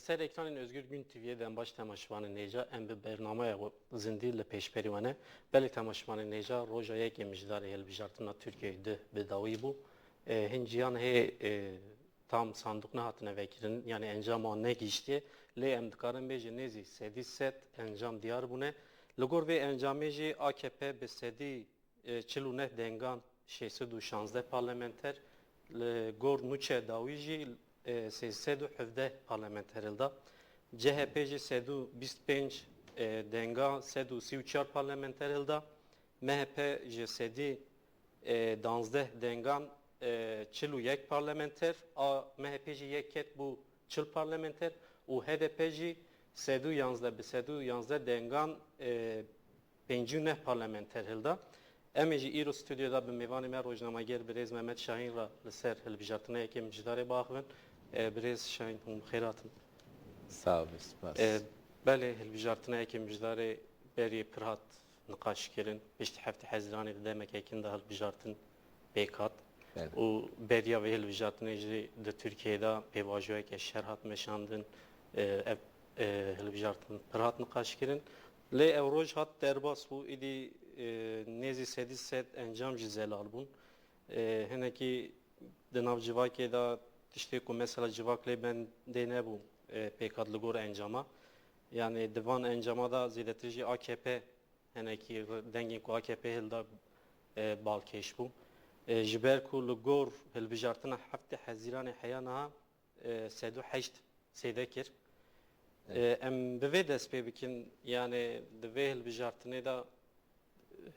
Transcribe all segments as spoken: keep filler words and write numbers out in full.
Ser ekranên Özgür Gün T V'ye dembaş temaşevanên hêja, em bi bernameya zindî li pêşberî we ne. Belê temaşevanên hêja, roja yekê Mijdarê hilbijartina Tirkiyeyê di bi dawî bû. E, hin ciyan hê, e, tam sanduq nehatine vekirin, yanî encama wan negihîştiye. Lê em dikarin bêjin nêzî sedî sed encam diyar bûne. Li gor vê encamê jî A K P bi sedî e, çil û neh dengan şêst sed û şazdeh parlamenter, li gor nûçe dawî jî, e, sê sed û hevdeh parlamenter hilda. C H P jî sed û bîst pênc, e, dengan sed û sî û çar parlamenter hilda. M H P ji sedî, e, danzdeh dengan, e, çil û yek parlamenter, a M H P jî yek ket bû çil parlamenter û H D P jî sed û yanzdeh bi sed û yanzdeh dengan, e, pêncî û neh parlamenter hilda. Em ê jî îro stûdyoda bi mêvanê me rojnameger birêz Mehmet Şahîn re li ser hilbijartina yekê Mijdarê biaxivin. E, birêz Şahîn, hûn bi xêr hatin. Sağ ol, spas. E, belê, hilbijartina yekê Mijdarê berî pir hat niqaşkirin. Piştî heftê Hezîranê di demeke kin de hilbijartin pêk hat. Belê. Û beriya vê hilbijartinê jî di Tirkiyeyê de pêvajoyeke şer hat meşandin. E, ev, e, hilbijartin pir hat niqaşkirin. Lê ew roj hat derbas bû. Îdî, e, nêzî sedî sed encam jî zelal bûn. E, hinekî di nav civakê de tiştê ku mesela civak lê bendê nebû, e, pêk hat li gor encama. Yanî di van encama de zêdetir jî A K P, hinekî dengên ku A K P hilda, e, balkêş bû. E, ji ber ku li gor hilbijartina heftê Hezîranê heya niha, e, sed û heşt zêde kir. E, Evet. Em bi vê dest pê bikin, yanî di vê hilbijartinê de,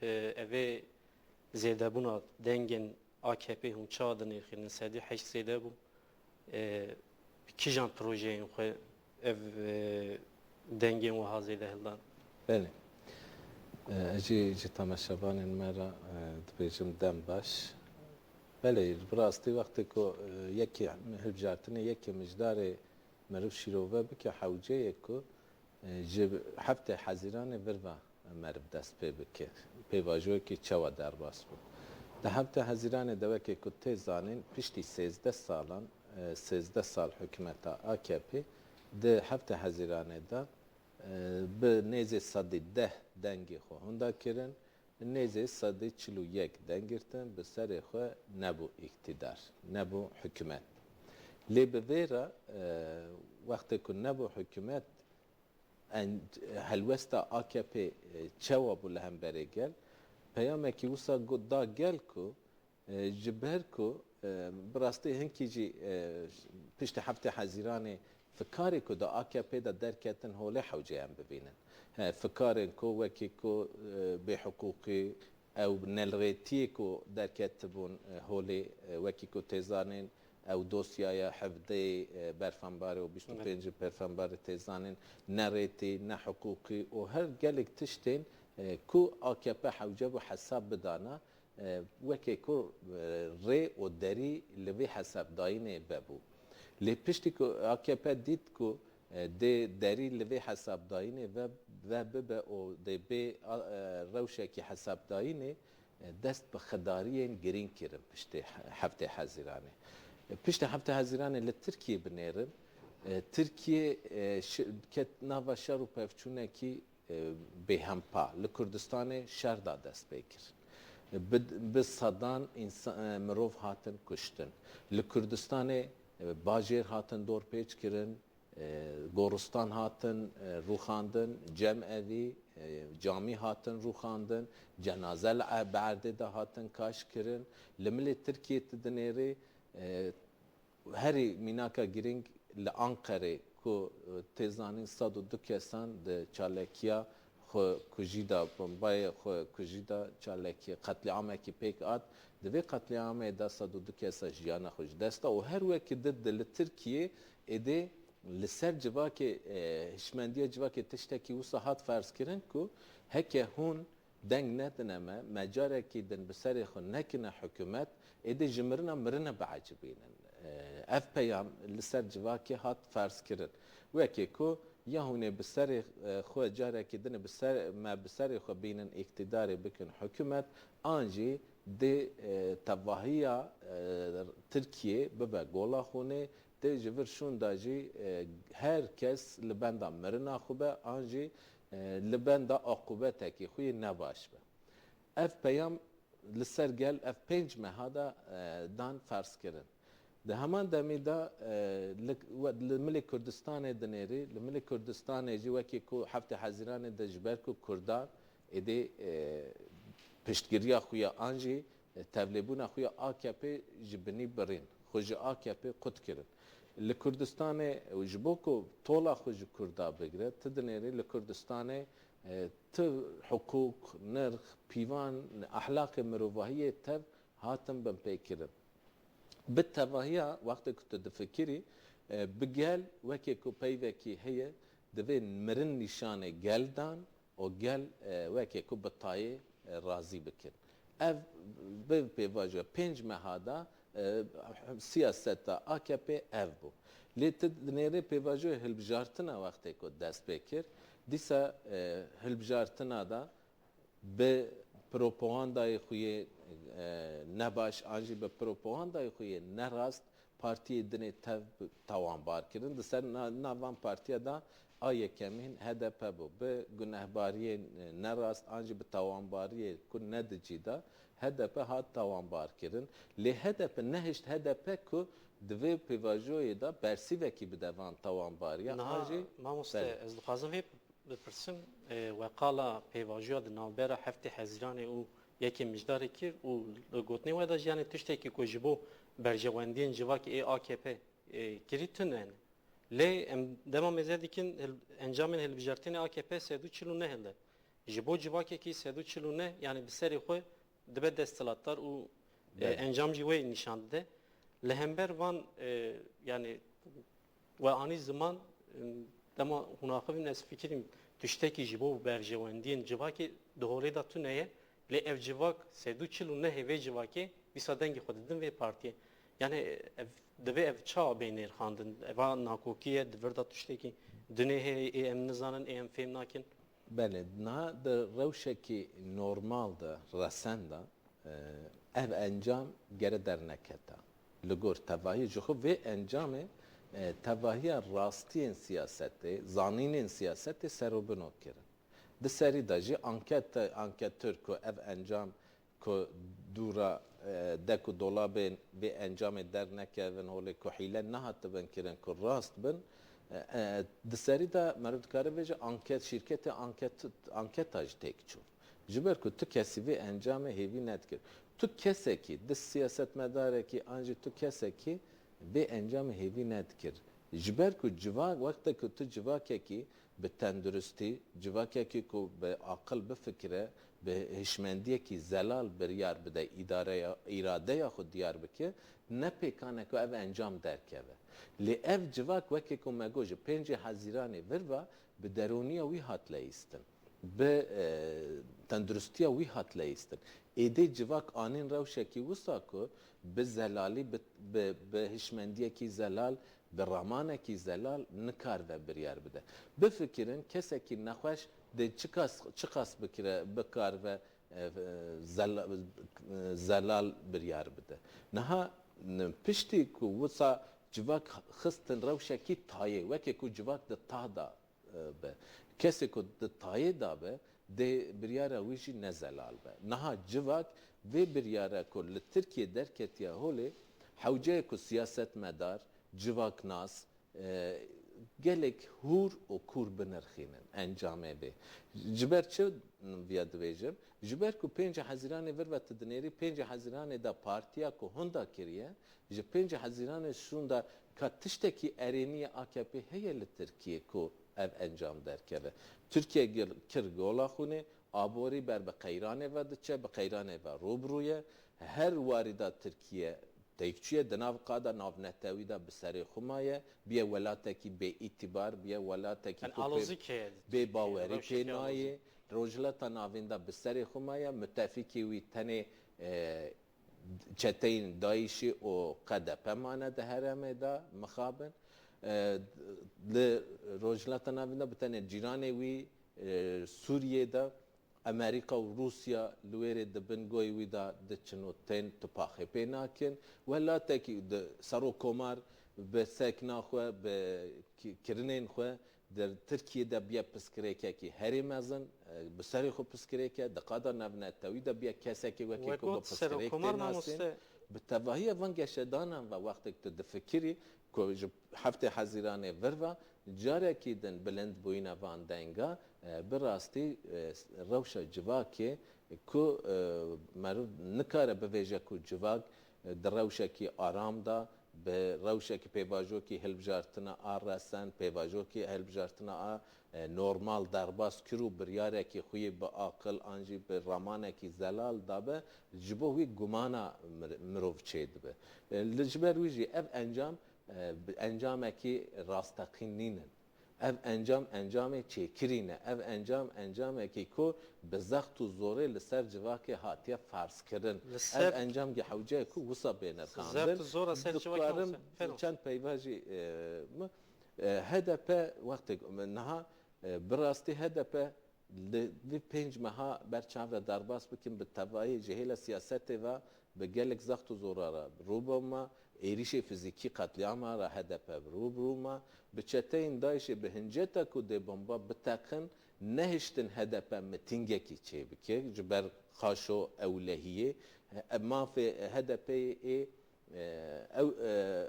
e, evê zêdebûna dengên A K P hûn çawa dinirxînin? Sedî heşt zêde bû. E, bi kîjan projeyên xwe ev, e, dengên wiha zêde hildan? Belê. E, ez jî ji temaşevanên me re, e, dibêjim dem baş. Belê, bi rastî wextê ku, e, yekê hilbijartinê yekê Mijdarê meriv şîrove bike hewceyê ku, e, ji heftê Hezîranê vir ve meriv dest pê bike. Pêvajoyekî çawa derbas bû. Di heftê Hezîranê de wekî ku tê zanîn piştî sêzdeh salan, e, sêzdeh sal hikûmeta A K P, di heftê Hezîranê de, e, bi nêzê sedî deh dengê xwe hunda kirin, nêzê sedî çil û yek deng girtin, bi serê xwe nebû îktidar, nebû hikûmet. Lê bi vê re, e, wextê ku nebû hikûmet, en-, helwesta A K P, e, çawa bû li hemberê gel? Peyamekî wisa got, da gel ku, e, ji ber ku, e, bi rastî hinkî jî, e, piştî heftê Hezîranê fikarê ku di A K P de derketin holê hewce em bibînin. He, fikarên ku wekî ku, e, bêhiqûqî, ew nelrêtiyê ku derketibûn, e, holê, e, wekî ku tê zanîn, ew dosyaya hevdeyê, e, berfembarê û bîst û pêncê berfembarê tê zanîn, ne rêtî, ne hiqûqî û her gelek tiştên, e, ku A K P hewce bû hesab bidana, e, wekê ku, e, rê û derî li vê hesabdayînê vebû. Lê piştî ku A K P dît ku, e, dê derî li vê hesabdayînê ve, ve bibe û dê bê, a, e, rewşekî hesabdayînê, e, dest bi xidariyên girîng kirin piştê he-, heftê Hezîranê. E, piştê heftê Hezîranê li Tirkiyê binêrin, e, Tirkiye, e, şi-, ket nava şer û pevçûnekî e, bêhempa li Kurdistanê şer da dest pê kir. Bi, bi sedan însa-, e, mirov hatin kuştin. Li Kurdistanê, e, bajêr hatin dorpêç kirin, e, goristan hatin, e, rûxandin, cemevî, e, camî hatin rûxandin, cenaze li e-, bi erdê de hatin kaş kirin. Li milê Tirkiyê tu dinêrî, e, Herî mînaka girîng li Anqerê ku, e, tê zanîn sed û du kesan di çalekiya xwe kujî de, bombayê xwe kujî de çalekî, qetlîamekî pêk hat. Di vê qetlîamê de sed û du kesa jiyana xwe ji dest da û her wekî di, di li Tirkiyê êdî li ser civakê, e, hişmendiya civakê tiştekî wisa hat ferz kirin ku heke hûn deng nedine me, me carekî din bi serê xwe nekine hikûmet, êdî ji mirina mirine biecibînin. E, ev peyam li ser civakê hat ferz kirin. Wekî ku ya hûn ê bi serê, e, xwe carekî din bi ser, me bi serê xwe bînin îktîdarê bikin hikûmet, an jî dê, e, tevahiya, e, Tirkiyê bibe gola xûnê, tê ji vir şûnda jî, e, her kes li benda mirina xwe be an jî, e, li benda aqûbetekî xwe yê nebaş be. Ev peyam li ser gel ev pênc meha de, e, dan ferz kirin. Di heman demî de, e, li, we, li milê Kurdistanê dinêrî, li milê Kurdistanê jî wekî ku heftê Hezîranê de ji ber ku Kurdan êdî, e, piştgiriya xwe ya an jî, e, tevlêbûna xwe ya A K P ji binî birîn, xwe ji A K P qut kirin. Li Kurdistanê, ji bo ku tola xwe ji Kurda bigire, tu dinêrî li Kurdistanê, e, tu hiqûq, nirx, pîvan, ehlaqê mirovahiyê tev hatin binpêkirin. Bi tevahiya wextê ku tu difikirî, e, bi gel wekê ku peyvekî heye, divê mirin nîşanê gel dan û gel, e, wekê ku bi tayê, e, razî bikin. Ev bi pêvajoya pênc meha de, e, siyaseta A K P ev bû. Lê tu dinêrê pêvajoya hilbijartina wextê ku dest pê kir, dîsa, e, hilbijartina de bi propagandayê xwe yê, e, nebaş an jî bi propagandayê xwe yê nerast partiyê dinê tev tawanbar kirin. Di ser na-, nav van partiya de a yekemîn H D P bû. Bi gunehbariyê, e, nerast an jî bi tawanbariyê ku ne di cî de H D P hat tawanbar kirin. Lê H D P nehişt H D P ku di vê pêvajoyê de bersîvekî bide van tawanbariya an Niha, jî mamoste, belê. Ez dixwazim vê bipirsim, e, we qala pêvajoya di navbera heftê Hezîranê û yekê Mijdarê kir û li gotinê we de jî, yanî tiştekî ku ji bo berjewendiyên civakê ê A K P, e, kirî tune ne. Lê em dema mêze dikin hil-, encamên hilbijartinê A K P sed û çil û neh hilde. Ji bo civakekî sed û çil û neh, yanî bi serê xwe dibe desthilatdar û, e, Belê. encam jî wê nîşan dide. Li hember van, e, yanî we anî ziman, e, dema hûn axivîn ez fikirîm tiştekî ji bo berjewendiyên civakê di holê de tune ye, lê ev civak sed û çil û nehê vê civakê dîsa dengê xwe didin vê partiyê. Yanî ev, divê ev çawa bê nêrxandin? Eva nakokî ye, di vir de tiştekî dinê heye, ê em nizanin, ê em fêm nakin. Belê, niha di rewşekî normal de, resen de, e, ev encam gere derneketa. Li gor tevahî ji xwe vê encamê, e, tevahiya rastiyên siyasetê, zanînên siyasetê serobino kirin. Di serî de jî anket-, anketör ku ev encam ku dûra, e, dek û dolabên vê encamê dernekevin holê, ku hîle nehatibin kirin ku rast bin, e, e, di serî de meriv dikare bêje anket, şîrketê anket, anketa jî têk çû. Ji ber ku tu kesî vê encamê hêvî nedikir. Tu kesekî, di siyasetmedarekî an jî tu kesekî vê encamê hêvî nedikir. Ji ber ku civak, wextê ku tu civakekî bi tenduristî, civakekî ku bi aqil bifikire, bi hişmendiyekî zelal biryar bide, îdareya, îradeya xwe diyar bike, ne pêkan e ku ev encam derkeve. Lê ev civak wekî ku me got ji pêncê Hezîranê vir ve bi derûniya wî hat leyîstin. Bi, e, tenduristiya wî hat leyîstin. Êdî civak anîn rewşekî wisa ku bi zelalî, bi, bi, bi hişmendiyekî zelal, bi ramanekî zelal nikaribe biryar bide. Bifikirin, kesekî nexweş dê çiqas, çiqas bikire, bikaribe, e, e, zela-, e, zelal biryar bide. Niha, n-, piştî ku wisa civak xistin rewşekî tayê, weke ku civak di tah de, e, be. Kesê ku di tayê de be, dê biryara wî jî ne zelal be. Niha civak vê biryara ku li Tirkiyê derketiye holê, hewceyê ku siyasetmedar, civaknas, e, gelek hûr û kûr binirxînin encamê vê. Ji ber çi viya dibêjim? Ji ber ku pêncê Hezîranê vir ve tu dinêrî, pêncê Hezîranê de partiya ku hunda kiriye, ji pêncê Hezîranê şûnda ka tiştekî erêniyê A K P heye li Tirkiyê ku ev encam derkeve. Tirkiye gir-, kir gola xwînê, aborî ber bi qeyranê ve diçe, bi qeyranê ve rû bi rû ye. Her warî de Tirkiye têkçûye, di nav qada navnetewî de bi serê xwe maye, biye welatekî bê îtîbar, biye welatekî Yanî ku pê alozî keye. bê bawerî Rewşekî pê nayê. alozî. Rojhilata Navîn de bi serê xwe maye, mutefîkê wî tenê, e, çeteyên DAIŞ'ê û K D P mane di herêmê de mixabin. E, li Rojhilata Navîn de bi tenê cîranê wî, e, Sûriyê de Amerîka û Rûsya li wêrê di bin goyê wî de diçin û tên tipaxê pê nakin. Welatekî di Serokkomar bi sekna xwe, bi ki-, kirinên xwe di Tirkiyê de bûye pirsgirêkekî herî mezin, e, bi serê xwe pirsgirêk e, di qada navnetewî de bûye kesekî wekî We ku bi got pirsgirêk Serokkomar tê nasîn. Mamoste. Bi tevahiya van geşedanan ve wextek tu difikirî ku ji heftê Hezîranê vir ve carekî din bilindbûyîna van denga, e, bi rastî, e, rewşa civakê ku, e, meriv nikare bivêje ku civak, e, di rewşekî aram de, bi rewşekî pêvajoyekî hilbijartina a resen, pêvajoyekî hilbijartina a, e, normal derbas kir û biryarekî xwe yê bi aqil an jî bi ramanekî zelal dabe, ji bo wî gumana mir-, mirov çêdibe. E, li, ji ber wî jî ev encam, e, bi encamekî rasteqîn nînin. Ev encam encamê çêkirî ne. Ev encam encamekî ku bi zext û zorê li ser civakê hatiye ferzkirin. Li ser Ev encam gi hewce ye ku wisa bê nirxandin. Zext û zora ser civakê Dikarim hewce. Fermo. Çend peyva jî, e, mi, e, H D P wextê niha, e, bi rastî H D P li vî pênc meha ber çav re derbas bikin, bi tevayî ji hêla siyasetê ve bi gelek zext û zora re rû bû me, êrîşê fizîkî qetlîama re H D P bi rû bi rû me, bi çeteyên DAIŞê bi hinceta ku dê bomba biteqin, nehiştin H D P mitîngekî çêbike, ji ber xaşo ewlehiyê, e, mafê H D P'ê ê, e, ew, e, e,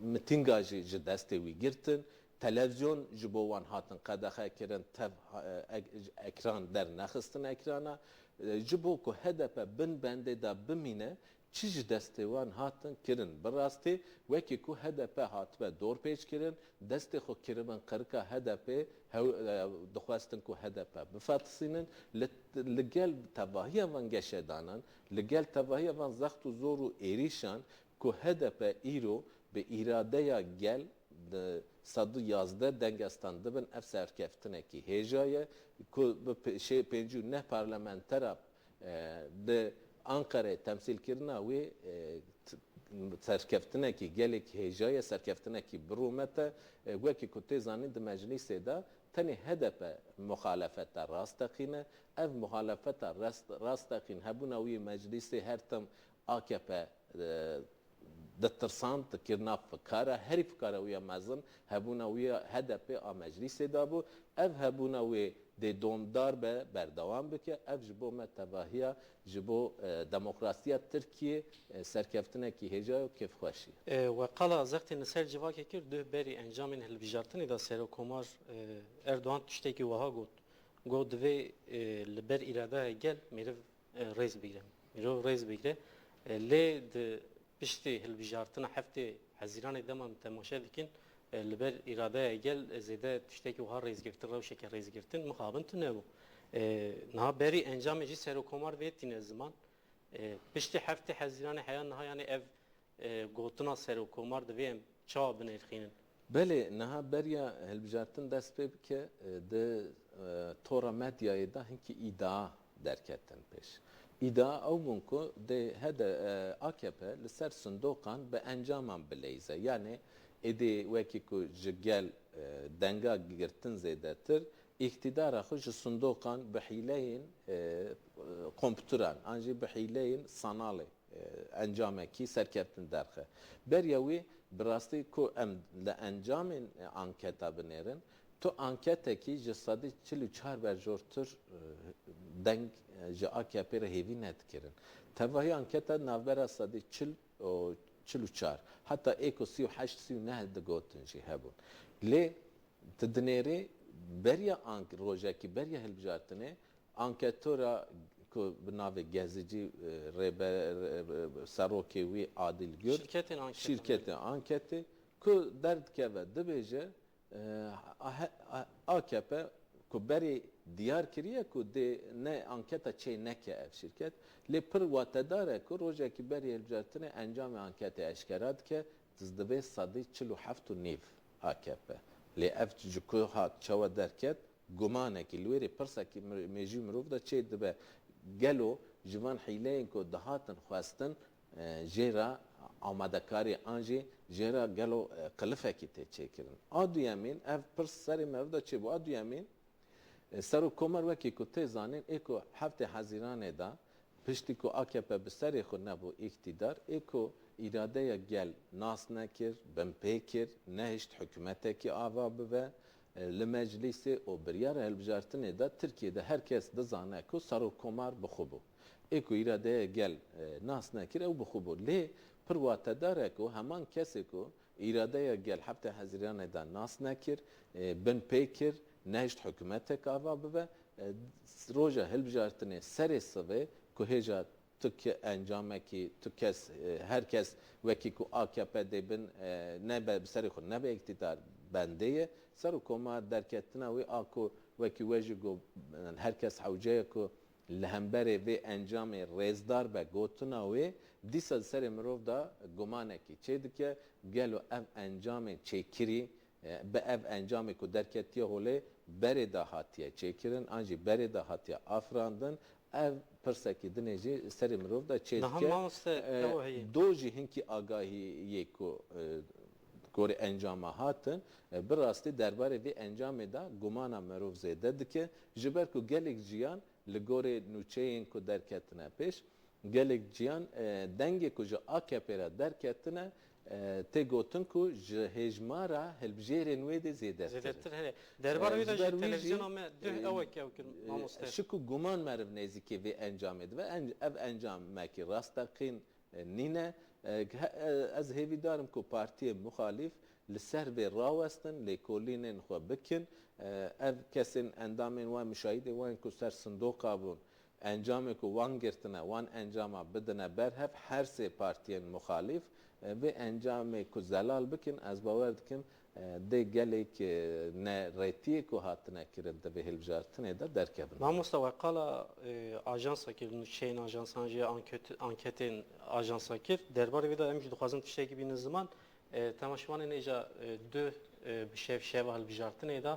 mitînga jî ji destê wî girtin, televizyon ji bo wan hatin qedexe kirin, tev, e, ek-, ekran dernexistin ekrana, e, ji bo ku H D P bin bendê de bimîne, çi ji destê wan hatin kirin. Bi rastî, wekî ku H D P hatibe dorpêç kirin, destê xwe kiribin qirika H D P, hew-, e, dixwestin ku H D P bifetisînin. Li, li gel tevahiya van geşedanan, li gel tevahiya van zext û zor û êrîşan ku H D P îro bi îradeya gel di sed û yazdeh dengestan dibin, ev serkeftinekî hêja ye ku bi pe-, şê-, pêncî û neh parlamentera, e, di Anqerê temsîlkirina wê, e, t-, serkeftinekî gelekî hêja ye, serkeftinekî bi rûmet e. E, wekî ku tê zanîn di meclîsê de tenê H D P muxalefeta rasteqîn e. Ev muxalefeta rast-, rasteqîn hebûna wî meclîsê her tim A K P, e, ditirsand, dikirina fikara, herî fikara wî ya mezin, hebûna wî ya H D P a meclîsê de bû. Ev hebûna wê dê domdar be, berdewam bike. Ev ji bo me tevahiya, ji bo, e, demokrasiya Tirkiyê, e, serkeftinekî hêja û kêfxweşî. E, we qala zextên li ser civakê kir, duh berî encamên hilbijartinê de Serokkomar, e, Erdogan tiştekî wiha got. Got, divê, e, li ber îradeya gel mêriv e, rêz bigre. Mirov rêz bigre. E, lê di piştî hilbijartina heftê Hezîranê dema em temaşe dikin, e, li ber îradeya gel, e, zêde tiştekî wiha rêzgirtin, rewşeke rêzgirtin mixabin tune bû. E, niha berî encamê jî Serokkomar vê tîne ziman. E, piştî heftê Hezîranê heya niha, yanî ev e, gotina Serokkomar divê em çawa binirxînin? Belê, niha beriya hilbijartin dest pê bike, e, di, e, tora medyayê de hinkî îdia derketin pêş. Îdia ew bûn ku dê hede, e, A K P li ser sindoqan bi encaman bileyze. Yanî êdî wekî ku ji gel, e, denga girtin zêdetir, îktidara xwe ji sindoqan bi hîleyên, e, e, kompûteran an jî bi hîleyên sanalê e, encamekî serkeftin derxe. Beriya wî bi rastî ku em li encamên, e, anketa binêrin, tu anketekî ji sedî çil û çar berjortir, e, deng, e, ji A K P re hêvî nedikirin. Tevahiya anketa navbera sedî çil û çil û çar. Heta ê ku sî û heşt sî û neh digotin jî hebûn. Lê tu dinêrî beriya ank-, rojekî beriya hilbijartinê, Anketora ku bi navê Gezicî, e, rêber, e, serokê wî Adil Gür, Şirketên anketê. Şirketên anketê ku derdikeve dibêje, e, A H, A-, A K P ku berê diyar kiriye ku dê ne anketa çê neke ev şirket, lê pir watedar e ku rojekî berî hilbijartinê encamê anketê eşkera dike, divê sedî çil û heft û nîv A K P. Lê ev ji ku hat çawa derket, gumanekî, li wêrê pirsekî mir-, mêjû mirov de çê dibe, gelo ji van hîleyên ku dihatin xwestin, e, jê re amadekarî an jî jê re gelo, e, qilifekî tê çêkirin? A duyemîn, ev pirs serê meriv de çêbû. A duyemîn, e, Serokkomar wekî ku tê zanîn, ê ku heftê Hezîranê de Piştî ku A K P bi serê xwe nebû îktîdar, ê ku îradeya gel nas nekir, binpê kir, nehişt hikûmetekî ava bibe, e, li meclîsê û biryara hilbijartinê de Tirkiyê de her kes dizane ku serokkomar bi xwe bû. Ê ku îradeya gel, e, nas nekir, ew bi xwe bû. Lê pir watedar e ku heman kesê ku îradeya gel heftê Hezîranê de nas nekir, e, binpê kir, nehişt hikûmetek ava bibe, e, roja hilbijartinê serê sivê ku hêja tu ke-, encamekî, tu kes, e, her kes wekî ku A K P dê bin, e, nebe, bi serê xwe nebe îktîdar bendê ye. Serokkomar derketina wî a ku wekî we jî got, her kes hewce ye ku li hemberê vê encamê rêzdar be gotina wê, dîsa di serê mirov de gumanekî çêdike, gelo ev encamên çêkirî, e, bi ev encamê ku derketiye holê berê de hatiye çêkirin, an jî berê de hatiye afirandin, ev pirsekî dinê jî serê mirov de çêdike. Niha mamoste, e, ew heye. Do jî hinkî agahiyê ku, e, gorî encama hatin, e, bi rastî derbarê vê encamê de gumana mirov zêde dike, ji ber ku gelek jiyan li gorî nûçeyên ku derketine pêş, gelek jiyan, e, dengê ku ji A K P re derketine, e, tê gotin ku ji hêjmara hilbijêrên wê de zêdetir. Zêdetir, hene. Derbarê, e, wê de jî televizyona me duh, e, ew eke ew kir, e, mamoste. Şik û guman meriv nêzîkî vê encamê dibe. En-, ev encamekî rasteqîn, e, nîne. E, he-, e, ez hêvîdar im ku partiyên muxalîf li ser vê rawestin, lêkolînên xwe bikin. E, ev kesên endamên wan, muşahîdê wan ku ser sindoqa bûn, encamê ku wan girtine, wan encama bidine ber hev, her sê partiyên muxalîf, e, vê encamê ku zelal bikin, ez bawer dikim, e, dê gelek, e, nerêtiyê ku hatine kirin di vê hilbijartinê de derkevin. Mamosta, we qala, e, ajansa kir, nûçeyên ajansan jî anket-, anketên ajansa kir. Derbarê vê de em jî dixwazin tiştekî bînin ziman. E, temaşevanên êca, e, du, e, bi şev, şeva hilbijartinê de,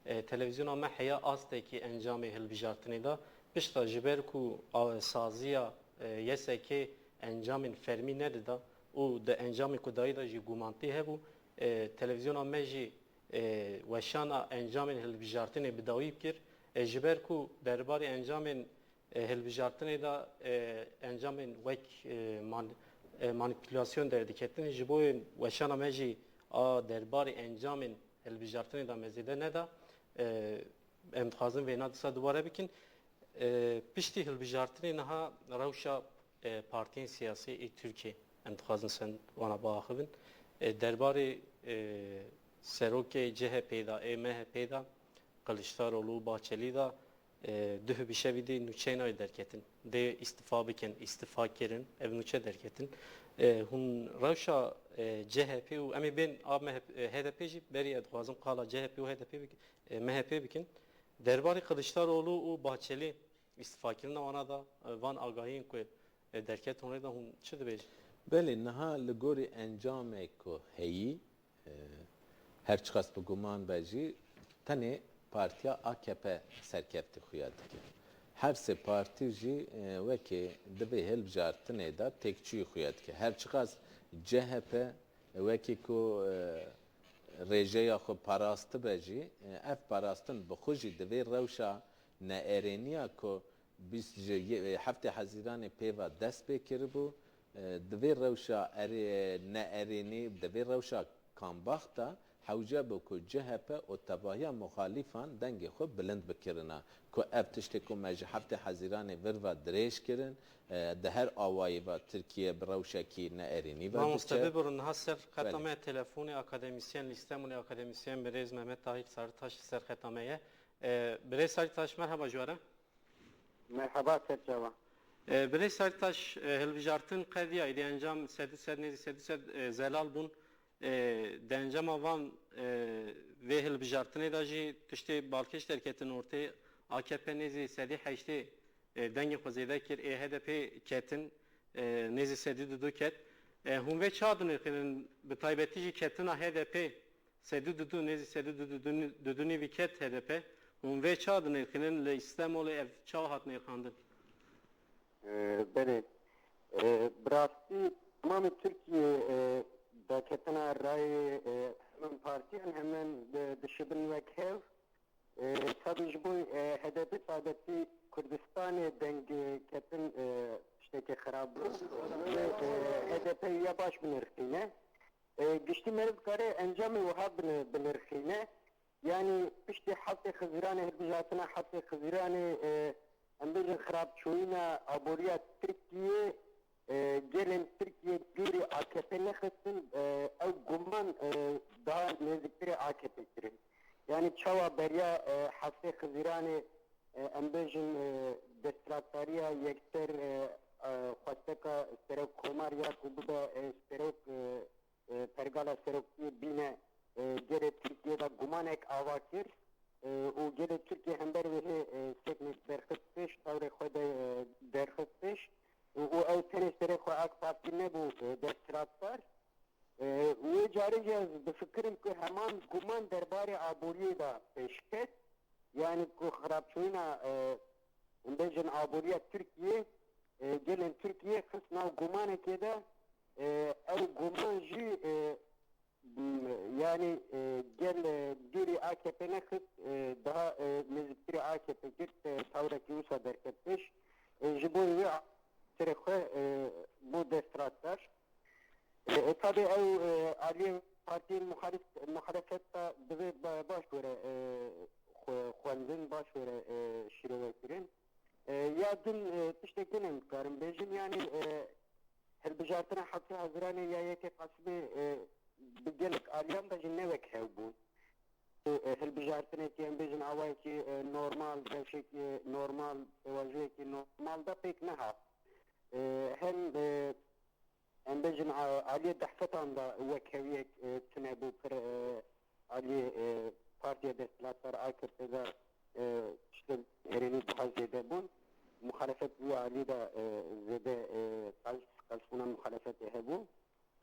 e, televîzyona me heya astekî encamê hilbijartinê de. Pişta ji ber ku a, saziya, e, Y S K encamên fermî nedida û di encamê ku dayî de jî gumantî hebû, e, televîzyona me jî, e, weşana encamên hilbijartinê bi dawî kir. E, ji ber ku derbarê encamên e, hilbijartinê de, e, encamên wek, e, man-, e, manîpulasyon derdiketin. Ji bo weşana me jî a derbarê encamên hilbijartinê de me zêde neda. E, em dixwazin vêna dîsa dubare bikin. E, piştî hilbijartinê niha rewşa, e, partiyên siyasî ê Tirkiyê em dixwazin send wana biaxivin. E, derbarê, e, serokê C H P de, ê M H P de, Kiliçdaroglu û Bahçelî de, e, duh bi şevî dê nûçeyên wê derketin. Dê îstifa bikin, îstifa kirin, ev nûçe derketin. E, hûn rewşa, e, C H P û em ê bên a M H P, e, H D P jî berî ez dixwazim qala C H P û H D P bik-, e, M H P bikin. Derbarê Kiliçdaroglu û Bahçelî îstifakirina wana da, e, van agahiyên ku, e, derket hûn rê da hûn çi dibêjin? Belê, niha li gorî encamê ku heyî, e, her çiqas bi guman be jî, tenê partiya A K P serkeftî xuya dike. Her sê partî jî, e, wekê di vê hilbijartinê de têkçûyî xuya dike. Her çiqas C H P wekî ku, e, rêjeya xwe parastibe jî, e, ev parastin bi xwe jî di vê rewşa neerêniya ku bîst ji ye-, heftê Hezîranê pêva dest pê kiribû, e, di vê rewşa erê-, neerênî, di vê rewşa kambax de hewce bû ku C H P û tevahiya muxalîfan dengê xwe bilind bikirina, ku ev tiştê ku me ji heftê Hezîranê vir ve dirêj kirin, e, di her awayî ve Tirkiye bi rewşekî neerênî ve diçe. Mamoste, bibirin, niha ser xeta me telefonê akademisyen, lîstemûnê akademisyen birêz Mehmet Tahîr Saritaş li ser xeta me ye. E, birêz Saritaş, merheba ji we re. Merheba, ser çava. E, birêz Saritaş, e, hilbijartin qediya, êdî encam sed û sed, nêzî sed û sed, e, zelal bûn. E, di encama van, e, vê hilbijartinê de jî tiştê balkêş derketin ortê. A K P nêzî sedî heştê, e, dengê xwe zêde kir, ê H D P ketin, e, nêzî sedî dudu ket. E, hûn vê çawa dinirxînin, bi taybetî jî ketina H D P sedî dudu, nêzî sedî dudu, dudu nîvî ket H D P. Hûn vê çawa dinirxînin, li Îstemolê ev çawa hat nirxandin? E, belê. E, bi rastî temamê Tirkiyê, e, daketina rayê, e, hemin partiyan hemin di-, dişibin wek hev. E, E, tabii ji bo, e, H D P taybetî Kurdistanê deng, e, ketin, e, tiştekî xirab bû. Lê, e, H D P ya baş binirxîne. E, giştî meriv dikare encamê wiha bini-, binirxîne. Yanî piştî heftê Xizîranê, hilbijartina heftê Xizîranê, e, em bêjin xirabçûyîna aboriya Tirkiyê, e, gelên Tirkiyê dûrî A K P nexistin, e, ew guman, e, daha nêzîktirê A K P kirin. Yanî çawa beriya, e, heftê Xizîranê, e, em bêjin, e, desthilatdariya yekser, e, e, xwesteka serokkomar ya ku bibe, e, serok, e, e, pergala seroktiyê bîne, e, gelê Tirkiyê de gumanek ava kir, e, û gelê Tirkiyê hember wê hê, e, seknek derxist pêş, tewrê xwe de, e, derxist pêş û, û ew tenê serê xwe AK Partî nebû, e, desthilatdar. E, wê carê jî ez difikirim ku heman guman derbarê aboriyê de pêş ket. Yanî ku xirabçûyîna, e, em bêjin aboriya Tirkiyê, e, gelên Tirkiyê xist nav gumanekê de, e, ew guman jî, e, m-, yanî, e, gel, e, dûrî A K P nexist, e, daha, e, nêzîktirî A K P girt, e, tawrekî wisa derket pêş. E, ji bo wê serê xwe, e, bû desthilatdar. E, e, tabi ew, e, aliyê partiyên muxalif-, muxalefet de divê ba-, baş were, e, xwe-, xwendin, baş were, e, şîrovekirin. E, ya din, e, tiştek din em dikarin bêjin, yanî, e, hilbijartina heftê Hezîranê ya yekê Qasimê, e, bi gelek aliyan de jî ne wek hev bûn. E, hilbijartinekî, em bêjin awayekî, e, normal, rewşekî normal, pêvajoyekî normal de pêk nehat. E, hem, e, em bêjin, a-, aliyê dehfetan de wekheviyek, e, tune bû pir, e, aliyê, e, partiya desthilatdar A K P de, e, tiştên erênî daha zêde bûn. Muxalefet wî alî de, e, zêde, e, qels-, qelsbûna muxalefetê hebû.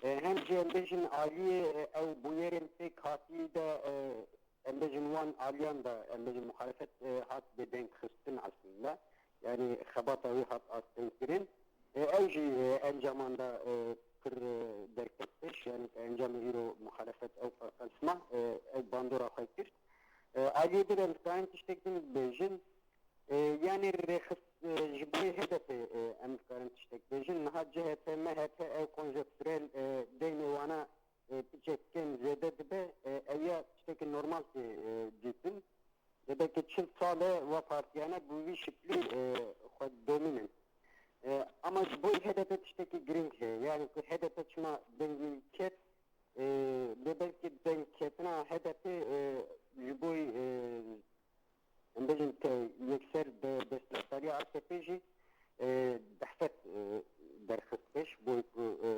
E, hem jî em bêjin aliyê, e, ew bûyerên pêk hatî de, e, em bêjin wan aliyan de, em bêjin muxalefet, e, hat bêdeng xistin aslında. Yanî xebata wî hat astengkirin. E, ew jî, e, encaman de, e, pir, e, derket pêş. Yanî encamê îro muxalefet ew qelsma, e, ew bandora xwe kir. E, aliyê din em dikarin tiştek din bêjin. E, yanî rêxist, e, ji bo H D P, e, em dikarin tiştek bêjin. Niha C H P, M H P ew konjonkturel, e, deynê wana, e, piçek kêm zêde dibe, e, ew ya tiştekî normal tê, e, dîtin. Lê belkî çil sal e wa partiyane bi vî şiklî, e, xwe domînin. E, ama ji bo H D P tiştekî girîng heye. Yanî ku H D P çima dengî ket, e, lê belkî dengketina H D P, e, ji bo, e, em bêjin te yekser de desthilatdariya A K P jî, e, dehfet, e, derxist pêş, bo ku, e,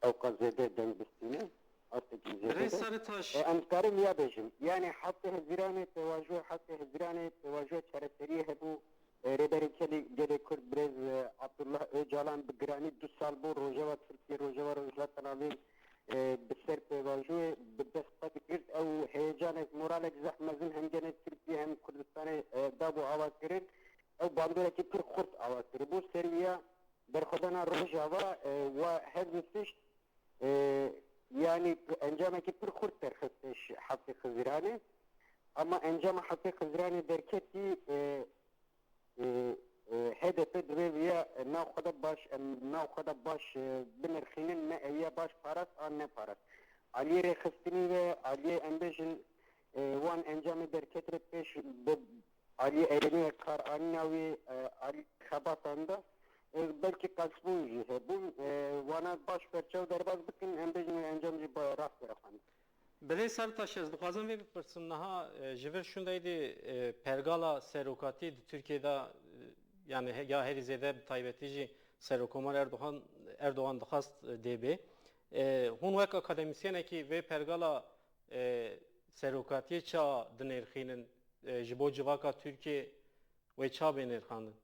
ewqas zêde deng bistîne, astekî zêde Birêz be. Seritaş. E, em dikarin ya bêjin. Yanî heftê Hezîranê pêvajoya, heftê Hezîranê pêvajoya çareseriyê hebû. E, Rêberê Kelê Gelê Kurd birêz, e, Abdullah Ocalan bi giranî du sal bû Rojava Tirkiye, Rojava Rojhilata Navîn, e, bi ser pêvajoyê bi dest xwe digirt. Ew heyecanek, moralek zehf mezin hem gelê Tirkiye hem Kurdistanê, e, dabû avakirin. Ew bandorekî pir xurt ava kiribû. Ser wî ya berxwedana Rojava, e, wa hev difişt, e, yanî encamekî pir xurt derxist pêş heftê Xizîranê. Ama encama heftê Xizîranê derketî, e, e, e, H D P divê viya, e, nav xwe de baş, em nav xwe de baş, e, binirxînin, me eviya baş parast an neparast. Aliyê rêxistinî ve, aliyê em bêjin, e, wan encamê derketirê pêş bi aliyê erênî ve kar anîna wî, e, alî xebatan de, e, belkî qelsbûn jî hebûn, e, wana baş berçaw derbas bikin, em bêjin wê encam jî ba-, rast were xwendin. Birêz Sertaş, ez dixwazim vê bipirsim, niha, e, ji vir şûnde êdî, e, pergala serokatî di Tirkiyê de, e, yani he-, ya herî zêde bi taybetî jî Serokkomar Erdogan, Erdogan dixwast, e, dê bê. E, hûn wek akademîsyenekî vê pergala, e, serokatiyê ça dinêrxînin, e, ji bo civaka Tirkiyê wê ça bê nêrxandin?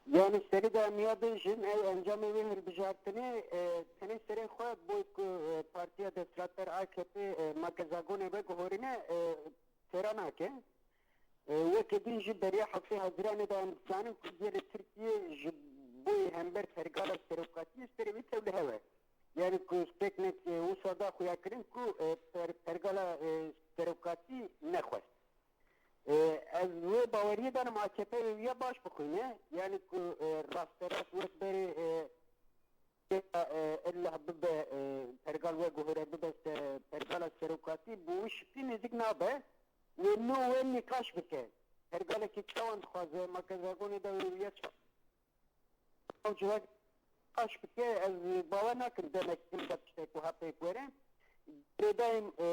Yanî serî de em ya bêjin, ew encamê wê hilbijartinê, e, tenê serê xwe bo ku, e, partiya desthilatdar A K P, e, makezagonê veguhorîne, e, têra nake. E, weke din jî beriya heftê Hezîranê de em dizanin ku gelê Tirkiyê ji bo hember pergala serokatiyê serê wî tev li hev e. Yani ku stêrknek, e, wisa da xuyakirin ku, e, per-, pergala, e, serokatî nexwest. E, ez wê baweriyê danim A K P wê ya baş bixwîne. Yani ku, e, rasterast wek berê, e, e, illa bibe, e, pergal wek guhere bibe se-, pergala serokatî, bi wî şiklî nêzîk nabe. Wê nû wê nîqaş bike. Pergalekî çawan dixwaze, makezagonê de wê ya çawan Ew civak qaş bike, ez bawer nakim demek him de tiştek wiha pêk were. Girêdayî, e,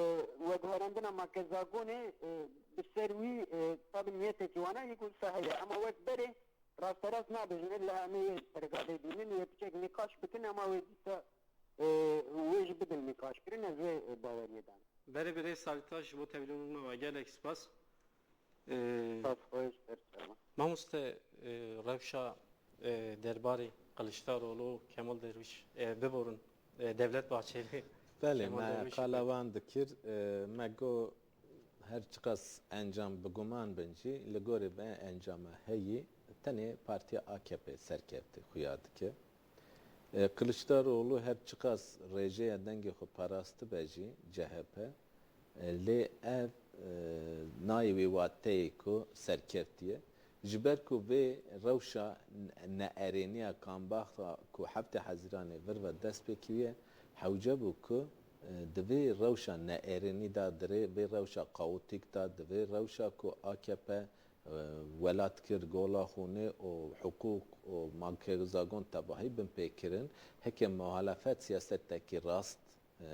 veguherandina makezagonê, e, bi ser wî, e, tabî niyetekî wana yek wisa heye. Ema wek berê rasterast nabêjin, illa em ê yê pergalê bînin, wê piçek nîqaş bikin, ema wê dîsa, e, wê jî bidin nîqaşkirin, ez wê, e, baweriyê danim. Berê birêz Salîta ji bo tevlîbûna we gelek spas. Ee, Spas xweş, her çawa. Mamoste, e, rewşa, e, derbarê Kiliçdaroglu, Kemal Derwîş, e, biborin, e, Devlet Bahçeli, Belê, Kemal me Derwîş qala wan dikir, e, me got her çiqas encam bi guman bin jî, li gorî vê encama heyî tenê partiya A K P serkevtî xuya dike. E, Kiliçdaroglu her çiqas rêjeya dengê xwe parastibe jî C H P, e, lê ev, e, nayê wê wateyê ku serkeftiye. Ji ber ku vê rewşa ne-, neerêniya kambaxa ku heftê Hezîranê vir ve dest pê kiriye, hewce bû ku, e, di vê rewşa neerênî de, di rê vê rewşa kaotîk de, di vê rewşa ku A K P e, welat kir gola xûnê û hiqûq û makezagon tevahî bin pê kirin, heke muhalefet siyasetekî rast, e,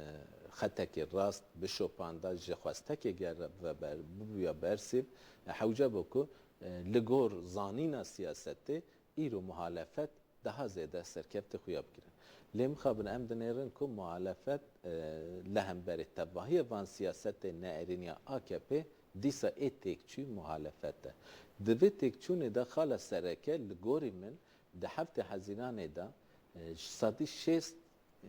xetekî rast bişopanda, ji xwestekê gere ve ber-, bibûya bersîv, e, hewce bû ku, e, li gor zanîna siyasetê îro muhalefet daha zêde serkefte xuya bigirin. Lê mixabin em dinêrin ku muhalefet, e, li hemberî tevahiyê van siyasetê neerîniya A K P dîsa ê têkçûyî muhalefet e. Di vê têkçûnê de xala sereke li gorî min di heftê Hezîranê de, e, ji sedî şêst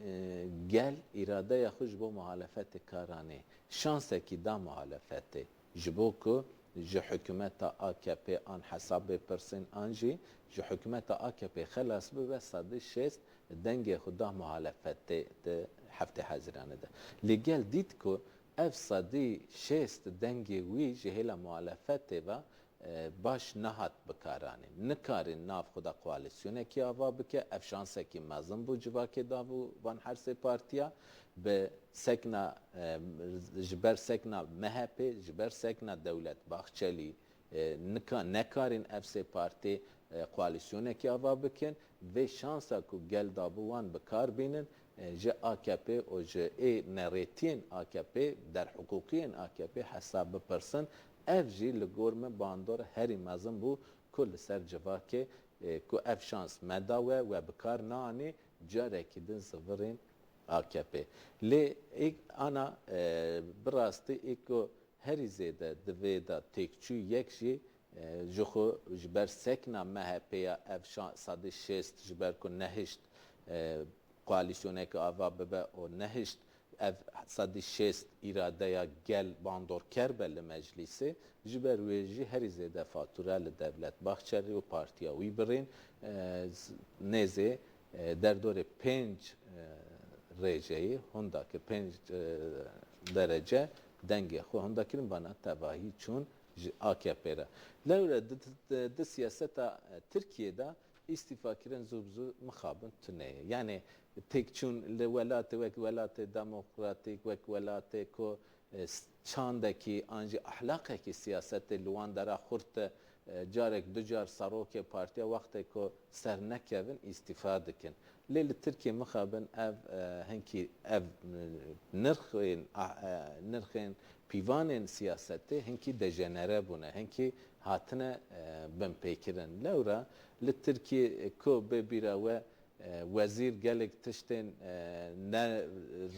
e, gel îradeya xwe ji bo muhalefetê kar anî. Şansekî da muhalefetê. Ji bo ku ji hikûmeta A K P an hesab bê pirsên an jî ji hikûmeta A K P xelas bibe, sedî şêst dengê xwe da muhalefetê di heftê Hezîranê de. Lê gel dît ku ev sedî şêst dengê wî ji hêla muhalefetê ve e, baş nehat bikaranîn. Nikarîn nav xwe de koalîsyonekî ava bike. Ev şansekî mezin bû civakê dav û van her sê partiya. Bi sekna, e, ji ber sekna M H P, ji ber sekna Dewlet Bahçelî, e, nika-, nekarîn ev sê partî, e, koalîsyonekî ava bikin. Vê şansa ku gel dabû wan bi kar bînin, e, ji A K P û ji ê nerêtiyên A K P, derhiqûqiyên A K P hesab bipirsin. Ev jî li gor min bandor herî mezin bû ku li ser civakê, e, ku ev şans me da we, we bi kar naanî, carekî din zivirên A K P. Lê êk ana, e, bi rastî êk ku herî zêde di vê de têkçû yek jî, e, ji xwe ji ber sekna M H P ya ev şa-, sedî şêst ji ber ku nehişt, e, koalîsyoneke ava bibe û nehişt ev sedî şêst îradeya gel bandorker be li meclîsê, ji ber wê jî herî zêde fatûre li Devlet Bahçelî û partiya wî birîn, e, z-, nêzê, e, derdorê pênc, e, rêjeyî, hunda ki pênc, e, derece dengê xwe hunda kirin, vana tevahî çûn ji A K P re. Lewre di, di, di siyaseta, e, Tirkiyê de îstîfakirin zû bi zû mixabin tune ye. Yani têkçûn li welatê wek welatê demokratîk, wek welatê ku, e, s-, çandekî an jî ahlaqekî siyasetê li wan dera xurt e, e, carek du car serokê partiya wextê ku ser nekevin îstîfa dikin. Lê li Tirkiyê mixabin ev, e, hinkî ev, e, nirxên, a, e, nirxên pîvanên siyasetê hinkî dejenere bûne, hinkî hatine, e, binpêkirin. Lewra li Tirkiyê, e, ku bê bîra we, e, wezîr gelek tiştên, e, ne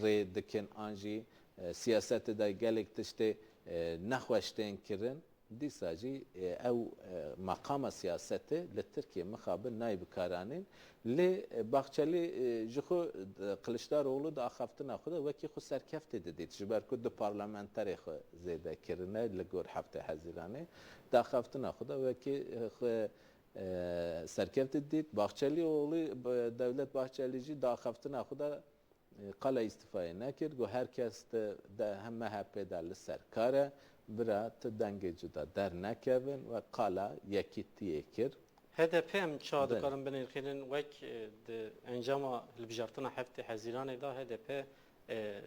rê dikin an jî, e, siyasetê de gelek tiştê, e, nexweş tên kirin, dîsa jî, e, ew, e, meqama siyasetê li Tirkiyê mixabin nayê bikaranîn. Lê, e, Bahçelî, e, ji xwe, e, Kiliçdaroglu di axaftina xwe de wekî xwe serkeftê didît. Ji ber ku du parlamenterê xwe zêde kirine li gor heftê Hezîranê. Di axaftina xwe de wekî, e, xwe, e, serkeftê didît. Bahçelîoglu, e, Devlet Bahçelî jî di axaftina xwe de e, qala îstîfayê nekir, got, her kes de, de hem M H P de li ser kar e, bira tu dengê cuda dernekevin, we qala yekîtiyê kir. H D P em çawa Belê. dikarin binirxînin, wek, e, di encama hilbijartina heftê Hezîranê de H D P, e,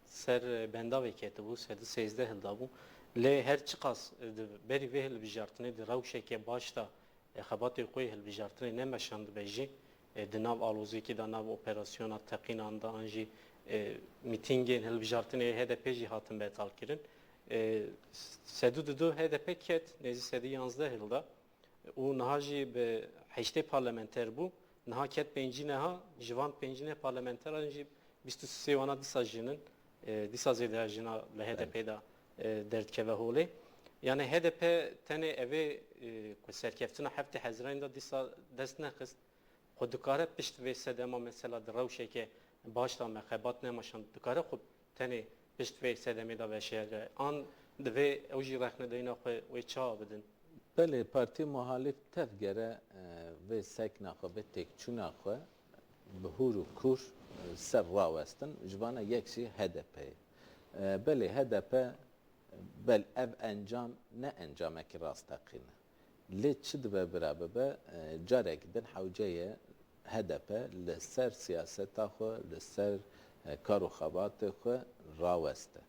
ser bendavê ketibû, sed û sêzdeh hilda bû. Lê her çiqas, e, di berî vê hilbijartinê di rewşeke baş de, e, xebatê xwe yê hilbijartinê nemeşandibe jî, e, di nav aloziyekî de, nav operasyona teqînan de, an jî, e, mîtîngên hilbijartinê H D P jî hatin betalkirin. E, sed û didu H D P ket, nêzî sedî yanzdeh hilda. Û niha jî bi heştê parlamenter bû. Niha ket pêncî neha, ji van pêncî neh parlamenteran jî bîst û sê wana dîsa jin in. E, dîsa zêdeya jina li H D P de, e, derdikeve holê. Yani H D P tenê evê, e, ku serkeftina heftê Hezîranê de dîsa dest nexist. Xwe dikare pişt vê sedema mesela di rewşeke baş de me xebat nemeşand, dikare xwe tenê pişt vê sedemê de veşêre? An divê ew jî rexnedayîna xwe wê çawa bidin? Belê, partiyê muhalîf tev gere, e, vê sekna xwe, vê têkçûna xwe bi hûr û kûr, e, ser rawestin. Ji vana yek jî H D P ye. E, belê, H D P, bel ev encam ne encamekî rasteqîn e. Lê çi dibe bira bibe, e, carek din hewce ye H D P li ser siyaseta xwe, li ser, e, kar û xebatê xwe raweste.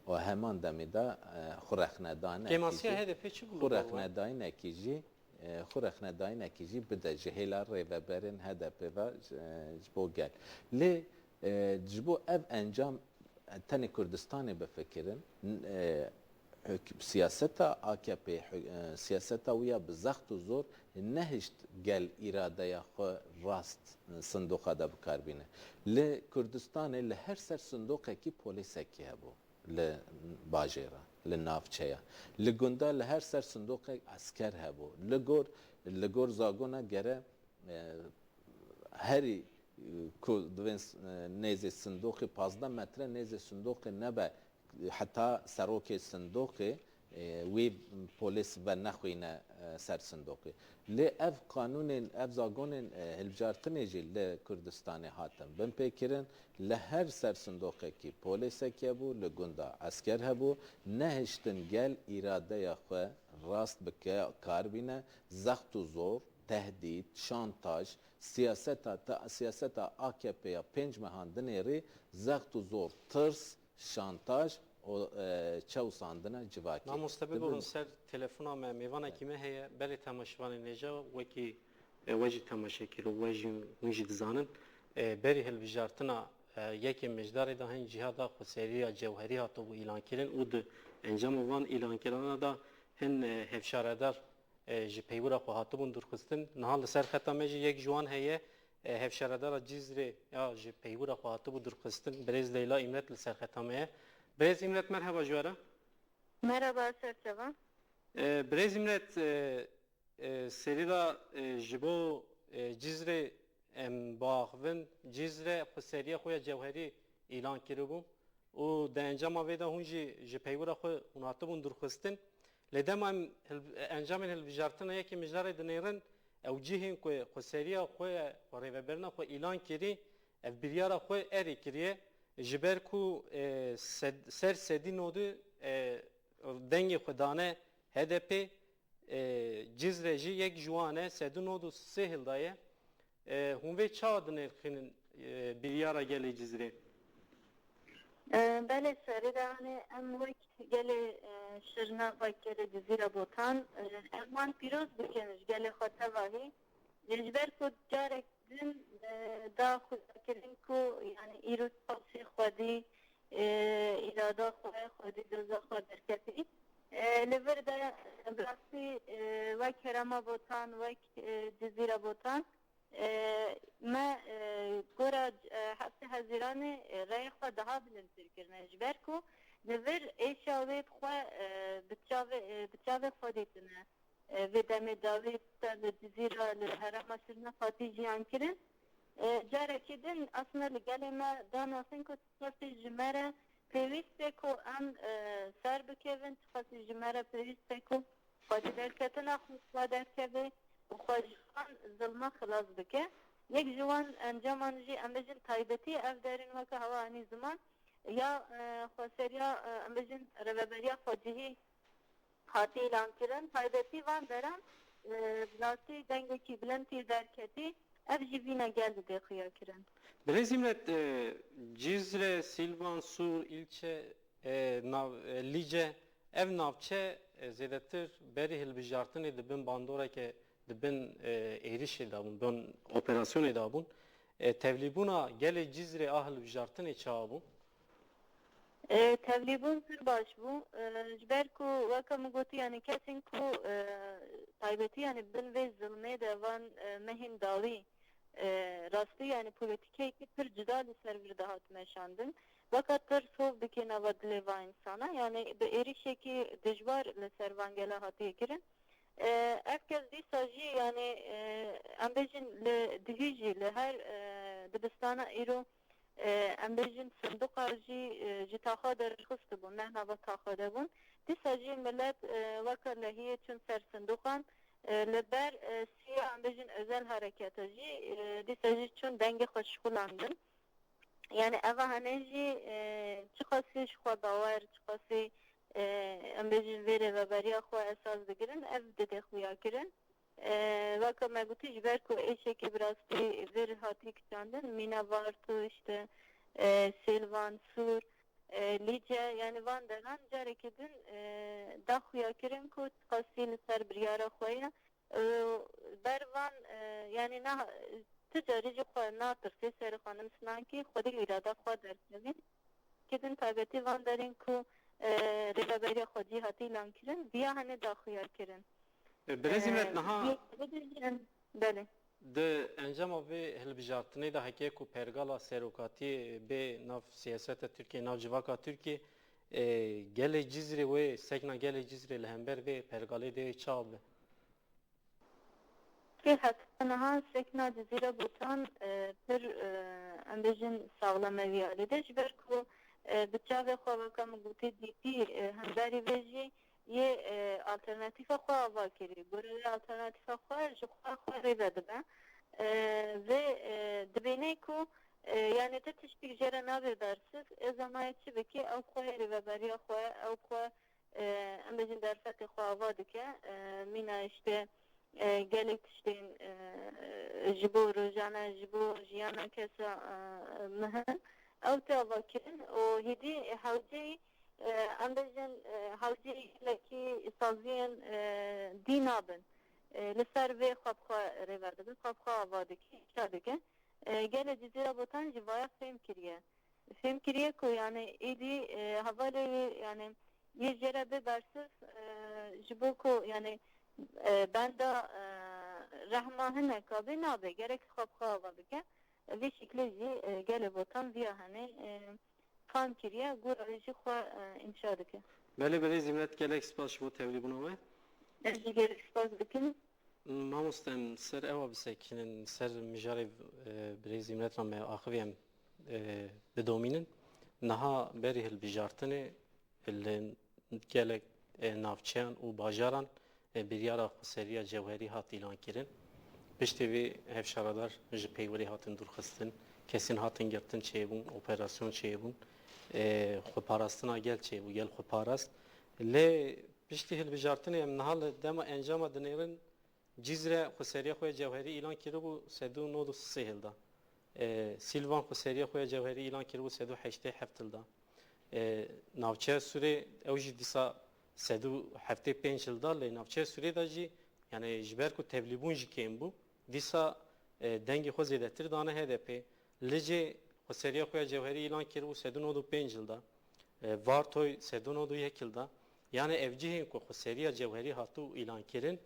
Û heman demê de, e, xwe rexnedanekî Kêmasiya jî, H D P çi bû xwe li gor we? rexnedanekî jî, e, xwe rexnedanekî jî bide ji hêla rêveberên H D P ve, e, ji bo gel. Lê, e, ji bo ev encam, e, tenê Kurdistanê bifikirin, n-, e, huk-, siyaseta A K P, hu-, e, siyaseta wî ya bi zext û zor nehişt gel îradeya xwe rast, e, sindoqa de bi kar bîne. Li Kurdistanê li her ser sindoqekî polîsekî hebû. Li bajêra, li navçeya. Li gunda li her ser sindoqek esker hebû. Li gor, li gor zagona gere, e, herî, e, ku divên s-, e, nêzê sindoqê pazdeh metre, nêzê sindoqê nebe, heta serokê sindoqê, e, wî polîs venexwîne, e, ser sindoqê. Lê ev qanûnên, ev zagonên, e, hilbijartinê jî li Kurdistanê hatin binpêkirin. Li her ser sindoqekî polîsek hebû, li gunda esker hebû, nehiştin gel îradeya xwe rast bike, kar bîne, zext û zor, tehdît, şantaj, siyaseta te-, siyaseta A K P ya pênc mehan dinêrî zext û zor, tirs, şantaj û, e, çewsandina civakê. Mamoste, bigorin ser telefona me, mêvanekî me heye, belê temaşevanên hêja, wekî, e, we jî temaşe kir û we jî, hûn jî dizanin, e, berî hilbijartina, e, yekê Mijdarê de hin cihada xweseriya cewherî hatibû îlankirin û di encama van îlankirana de hin, e, hevşaredar, e, ji peywira xwe hatibûn dûrxistin. Niha li ser xeta me jî yek ji wan heye, e, hevşaredara Cizrê ya ji peywira xwe hatibû dûrxistin, birêz Leyla Îmret li ser xeta me ye. Birêz Îmret, merheba ji we re. Merhaba, ser çava. E, birêz Îmret, e, e, serî de, e, ji bo, e, Cizrê em biaxivin, Cizre xweseriya xwe ya cewherî îlan kiribû. Û di encama vê de hûn jî ji peywira xwe hûn hatibûn dûrxistin. Lê dema em hilb-, encamên hilbijartina yekê Mijdarê dinêrin, ew cihên ku xweseriya xwe, xwe rêvebirina xwe îlan kirî, ev biryara xwe erê kiriye, ji ber ku, e, sed-, ser sedî nodî, e, dengê xwe dane H D P, e, Cizre jî yek ji wan e, sed û nod û sê hildaye. E, hûn vê çawa dinirxînin, e, biryara gelê Cizrê? E, belê, serî de, yanî em wek gelê, e, Şirnex, wek gelê Cizîra Botan, e, em wan pîroz bikin ji gelê xwe tevahî. Lê ji ber ku carek din, e, da xuyakirin ku, yanî, îro çiqasî xwedî, e, îrada xwe, xwedî doza xwe derketî. E, li vir de, e, bi rastî, e, wek Herêma Botan, wek, e, Cizîra Botan, e, me, e, gora, e, heftê Hezîranê, e, rêya xwe daha bilindtir kirine. Ji ber ku li vir êşa wê bi xwe, e, bi çavê, e, bi çavê xwe dîtine. E, vê demê dawî ser li Cizîra, li herêma Şirnex hatî jiyan kirin. E, carekî din aslında li gelê me da nas in ku çiqasî ji me re pêwîst e ku em, e, ser bikevin, çiqasî ji me re pêwîst e ku xwedî derketina xwe, xwe derkeve û xwe ji van zilma xilas bike. Yek ji wan encaman jî em bêjin taybetî ev derin weke hewa anî ziman ya, e, xweseriya, e, em bêjin rêveberiya xwecihî hatî îlan kirin. Taybetî van deran, e, bi rastî dengekî bilind tê derketî. Ev jî vîna gel dide xuya kirin. Birêz Îmret, e, Cizre, Silvan, Sûr, Îlçe, e, nav-, e, Lîce, ev navçe, e, zêdetir berî hilbijartinê di bin bandoreke, di bin, e, êrişê de bûn, bin operasyonê de bûn. E, tevlîbûna gelê Cizrê a hilbijartinê çawa bû? E, tevlîbûn pir baş bû. E, ji ber ku weke min gotî, yanî kesên ku, e, taybetî, yanî bin vê zilmê de van, e, mehên dawî, e, rastî, yanî polîtîkeyekî pir cuda li ser vir dihat meşandin. Weke tirs hov dike nava dilê va însana, yanî bi êrişekî dijwar li ser van gela hatiye kirin. E, ev kes dîsa jî, yanî, e, em bêjin li dihî jî, li her, e, dibistana îro, e, em bêjin sinduqa jî, e, ji taxa derxistibûn, ne nava taxa de bûn. Dîsa jî milet, e, weke lehiyê çûn ser sinduqan, e, li ber, e, siya, em bêjin, özel hareketa jî, e, dîsa jî çûn dengê xwe şixulandin. Yani eva hene jî, e, çiqasî ji xwe bawer, çiqasî, e, em bêjin vê rêveberiya xwe esas digirin, ev dide xuya kirin. E, weke me gotî, ji ber ku êşekî bi rastî vir hatî kişandin, mîna Varto, işte, e, Silvan, Sûr, e, Lîce, yani van deran carekî din, e, da xuya kirin ku çiqasî li ser biryara xwe ye. E, ber van, e, yani na, tu carî jî xwe natirsî serê xanim Sinankî, xwedî îrada xwe derkevî. Kidin taybetî van derên ku, e, rêveberiya xwecî hatî îlan kirin, viya hene da xuya kirin. E, Birêz Îmret, e, niha yê-, belê. Di encama vê hilbijartinê de heke ku pergala serokatiyê bê nav siyaseta Tirkiyê, nav civaka Tirkiyê, e, gelê Cizrê wê, sekna gelê Cizrê li hember vê pergalê dê çawa be? Kê heta niha sekna Cizîra Botan, e, pir, e, em bêjin saxlem e vî alî de, ji ber ku, e, bi çavê xwe weke min gotî dîtî, e, hemberî vê jî yê, e, alternatîfa xwe ava kirî. Gore wê alternatîfa xwe ji xwe xwe rê vedibe. E, vê, e, dibêne ku, e, yani tu tiştik jê re nabê bersiv, ê zemaye çi bikî, ew xwe rêveberiya xwe, ew xwe e, em bêjin derfetê xwe ava dike. E, mîna işte, e, gelek tiştên, e, ji bo rojane, ji bo jiyana kesa, e, mihim ew tê ava kirin û hêdî hewceyî, e, em bêjin, e, hewceyî gelekî saziyên, e, dî nabin. E, li ser vê xwe bi xwe rêve dibin, xwe bi xwe ava dike, îfşa dike. E, gelê Cizîra Botan jî vaya fêm kiriye. Fêm kiriye ku yani êdî, e, hevalê wî yani yê jê re bê bersiv, e, ji bo ku yani, e, benda, e, rehma hineka bê nabe, gerek xwe bi xwe ava bike. Vê şeklê jî, e, gelê Botan viya hene, e, fam kiriye, gora wê jî xwe, e, înşa dike. Belê, belê, Zîmret, gelek spas ji bo tevlîbûna we. Ez jî gelek spas dikim. Mamoste, em ser ewa bisekinin, ser mijarê, e, birêz Zîmret re me axivî em, e, bidomînin. Niha berî hilbijartinê li gelek, e, navçeyan û bajaran, e, biryara xweseriya cewherî hat îlan kirin. Piştî vê hevşaradar ji peywerê hatin dûrxistin, kesên hatin girtin çêbûn, operasyon çêbûn, e, xweparastina gel çêbû, gel xwe parast. Lê piştî hilbijartinê em niha li dema encama dinêrin, Cizre xweseriya xwe ya cewherî îlan kiribû sed û nod û sê hilda. E, Silvan xweseriya xwe ya cewherî îlan kiribû sed û heştê heft hilda. E, navçeya Sûrê ew jî dîsa sed û heftê pênc hilda, lê navçeya Sûrê de jî, yani ji ber ku tevlîbûn jî kêm bû, dîsa, e, dengê xwe zêdetir dane H D P. Licê xweseriya xwe ya cewherî îlan kiribû sed û nod û pênc hilda. E, Vartoy sed û nod û yek hilda. Yani ev cihên ku xweseriya cewherî hatû îlan kirin,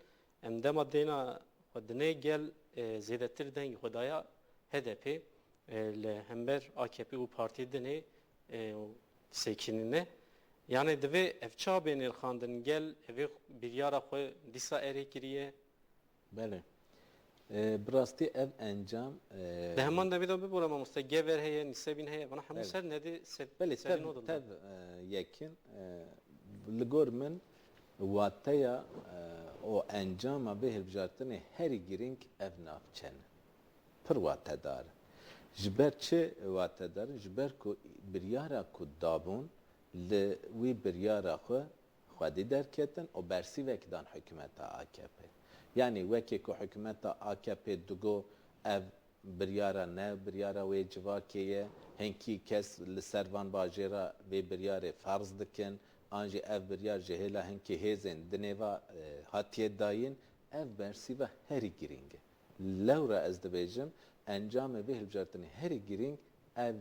em dema dêna xwe dinê gel, e, zêdetir dengê xwe daya H D P, e, li hember A K P û partiyê dinê, e, sekinîne. Yani divê ev çawa bê nirxandin, gel evê biryara xwe dîsa erê kiriye? Belê. E, bi rastî ev encam, e, Di heman demê de bibore mamoste, Gever heye, Nisebîn heye, vana hemû Belê. ser nedê, ser, Belê, serê tev, nodin. tev, e, yekin, e, li gor min wateya, e, û encama vê hilbijartinê herî girîng ev navçe ne. pir watedar in. Ji ber çi watedar in? Ji ber ku biryara ku dabûn, li wî biryara xwe xwedî derketin û bersîvek dan hikûmeta A K P. Yanî wekî ku hikûmeta A K P digo ev biryara ne biryara wê civakê ye, hinkî kes li ser van bajêra vê biryarê ferz dikin, an jî ev biryar ji hêla hinkî hêzên di nêva, e, hatiye dayîn, ev bersîva herî girîng e. Lewra ez dibêjim, encamê vê hilbijartinê herî girîng ev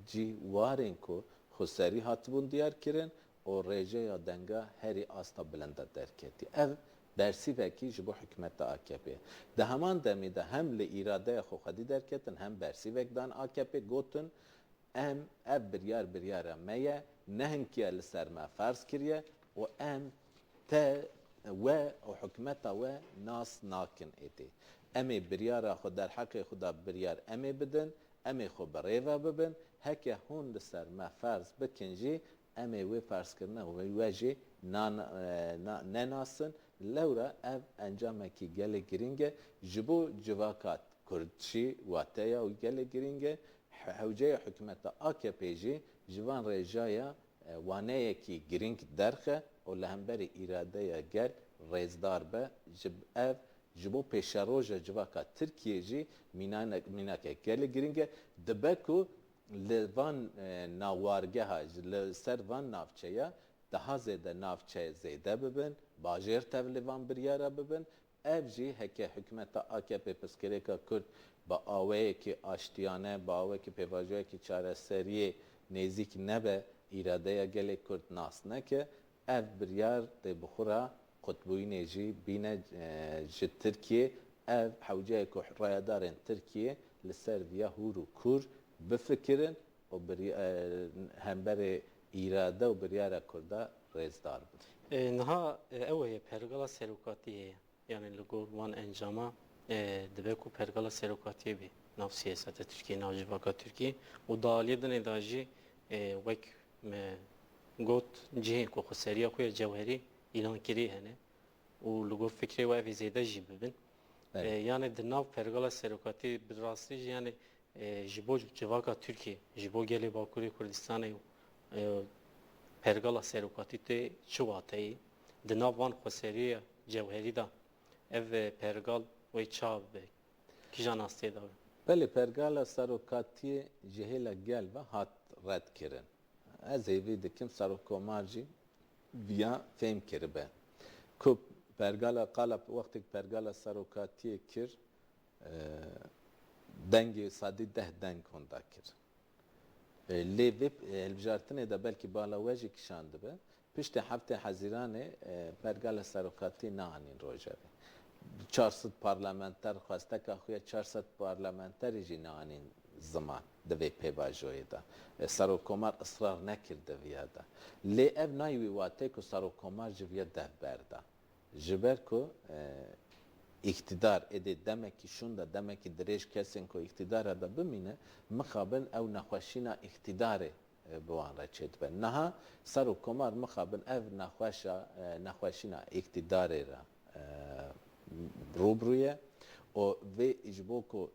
cî warên ku xweserî hatibûn diyar kirin û rêjeya denga herî asta bilind de derketî. Ev bersîvekî ji bo hikûmeta A K P ye. Di heman demê de hem li îradeya xwe xwedî derketin hem bersîvek dan A K P, gotin, Em ev biryar biryara me ye, ne hinkiya li ser me ferz kiriye û em te we û hikûmeta we nas nakin êdî. Em ê biryara xwe derheqê xwe de biryar em ê bidin, em ê xwe bi rê ve bibin, heke hûn li ser me ferz bikin jî, em ê wê ferzkirina wê we jî nan-, e, na-, nenasin. Lewra ev encamekî gelê girîng e. Ji bo civaka Kurd jî wateya wî gelê girîng e. He-, hewceya hikûmeta A K P jî ji van rêjaya, e, waneyekî girîng derxe û li hemberî îradeya gel rêzdar be. Ji ev ji bo pêşeroja civaka Tirkiyê jî mînanek-, mînakek gelê girîng e. Dibe ku li van, e, nawargeha, ji, li ser van navçeya daha zêde navçe zêde bibin, bajêr tevlî van biryara bibin. Ev jî heke hikûmeta A K P pirsgirêka Kurd bi awayekî aştiyane, bi awayekî pêvajoyekî çareseriyê nêzîk nebe, îradeya gelê Kurd nas neke, ev biryar tê bi xwe re qutbûyînê jî bîne, e, ji Tirkiyê. Ev hewce ye ku rayedarên Tirkiyê li ser viya hûr û kûr bifikirin û birya-, e, hemberê îrade û biryara Kurda rêzdar bin. E, niha, e, ew heye pergala serokatî heye. Yanî li gor wan encama, e, dibe ku pergala serokatiyê bê nav siyaseta Tirkiyê, nav civaka Tirkiyê û di aliyê dinê de jî, e, wek me got cihên ku xweseriya xwe ya cewherî îlan kirî hene û li gor fikrê we ev ê zêde jî bibin. Evet. E, yanî di nav pergala serokatiyê bi rastî jî yanî E, ji bo civaka Tirkiyê, ji bo gelê Bakurê Kurdistanê û, e, pergala serokatî tê çi wateyê? Di nav van xweseriya cewherî de ev, e, pergal wê çawa bibe? Kîjan astê de be? Belê, pergala serokatiyê ji hêla gel ve hat redkirin. Ez hêvî dikim Serokkomar jî viya fêm kiribe. Ku pergala qala, wextê pergala serokatiyê kir, e, dengê sedî deh deng hûn dakir. E, lê vê, e, hilbijartinê de belkî bala we jî kişandibe. Piştî heftê Hezîranê, e, pergala serokatî neanîn rojevê. Çar sed parlamenter, xwesteka xwe ya çar sed parlamenterî jî neanîn ziman di vê pêvajoyê de. E, Serokkomar israr nekir di viya de. Lê ev nayê wî watê ku Serokkomar ji viya dev berda. Ji ber ku, e, îktidar êdî demekî şûnda, demekî dirêj kesên ku îktidara de bimîne, mixabin ew nexweşîna îktidarê, e, bi wan re çêdibe. Niha Serokkomar mixabin ev nexweşa, e, nexweşîna îktidarê re, e, rûbirû ye û vê ji bo ku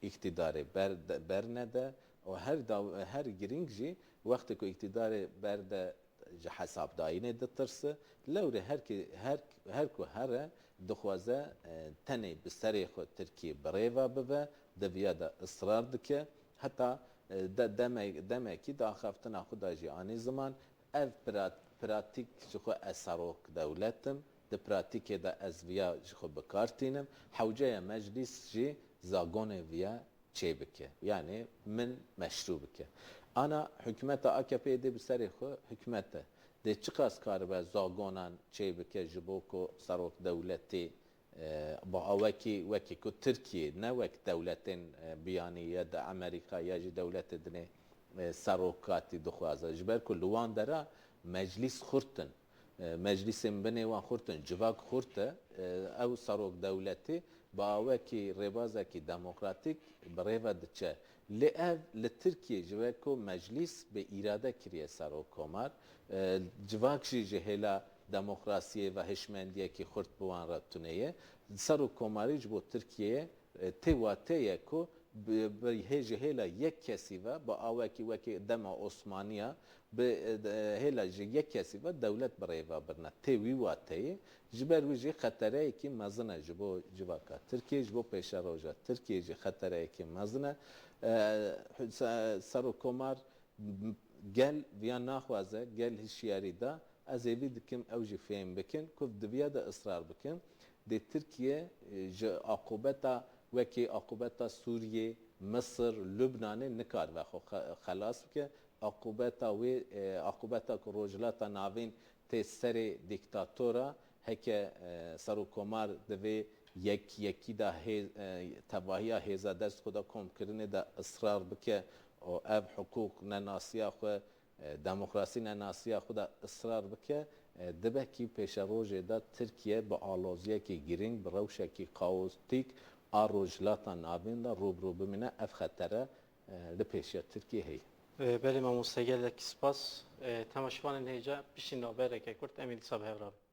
îktidarê ber-, bernede û her daw-, her girîng jî wextê ku îktidarê berde ji hesabdayînê ditirse, lewrê her ki-, her, her ku here dixwaze, e, tenê bi serê xwe Tirkiyê bi rê ve bibe, di viya de israr dike. Heta, e, de-, deme-, demekî di axaftina xwe de jî anî ziman, ev pira-, pratîk ji xwe ez serok dewlet im, di pratîkê de ez viya ji xwe bi kar tînim, hewce ye meclîs jî zagonê viya çê bike. Yanî min meşrû bike. Ana hikûmeta A K P'ê dê bi serê xwe hikûmet e. Dê çiqas karibe zagonan çê bike ji bo ku serok dewletê, e, bi awekî wekî ku Tirkiye ne wek dewletên, e, biyanî ya di Amerîka ya jî dewletê dinê, e, serokatî dixwaze. Ji ber ku li wan dera meclîs xurt in. E, meclîsên binê wan xurt in, civak xurt e. E, ew serok dewletî bi awekî rêbazekî demokratîk bi rê ve diçe. Lê ev li Tirkiyê ji ber ku meclîs bi îrade kiriye serok komar, e, civak jî ji hêla demokrasiyê ve hişmendiyekî xurt bi wan re tune ye. Serok komarî ji bo Tirkiyeyê, e, tê wateyê ku bi, bi hê-, ji hêla yek kesî ve, bi awekî wekî dema Osmaniya, bi, e, de-, hêla ji yek kesî ve dewlet bi rê ve birine. Tê wî wateyê, ji ber wî jî xetereyekî mezin e ji bo civaka Tirkiyê, ji bo pêşeroja Tirkiyê jî xetereyekî mezin e. E, Se-, Serokkomar gel viya naxwaze, gel hişyarî da, ez hêvî dikim ew jî fêm bikin, ku diviya de israr bikin. Dê Tirkiye, e, ji aqûbeta wekî aqûbeta Sûriyê, Misir, Lubnanê nikaribe xwe xe-, xelas bike. Aqûbeta wê, e, aqûbeta ku Rojhilata Navîn tê serê dîktatora, heke, e, Serokkomar divê yek yekî de hê-, e, tevahiya hêza dest xwe de komkirinê de israr bike û ev hiqûq nenasiya xwe, e, demokrasî nenasiya xwe de israr bike, e, dibe kî pêşerojê de Tirkiye bi aloziyekî girîng, bi rewşekî kaotîk a Rojhilata Navîn de rû bi rû bimîne, ev xetere, e, li pêşiya Tirkiyê heye. E, belê mamoste, gelek spas. E, temaşevanên hêja piştî navbereke kurt em ê dîsa bi hev re bin.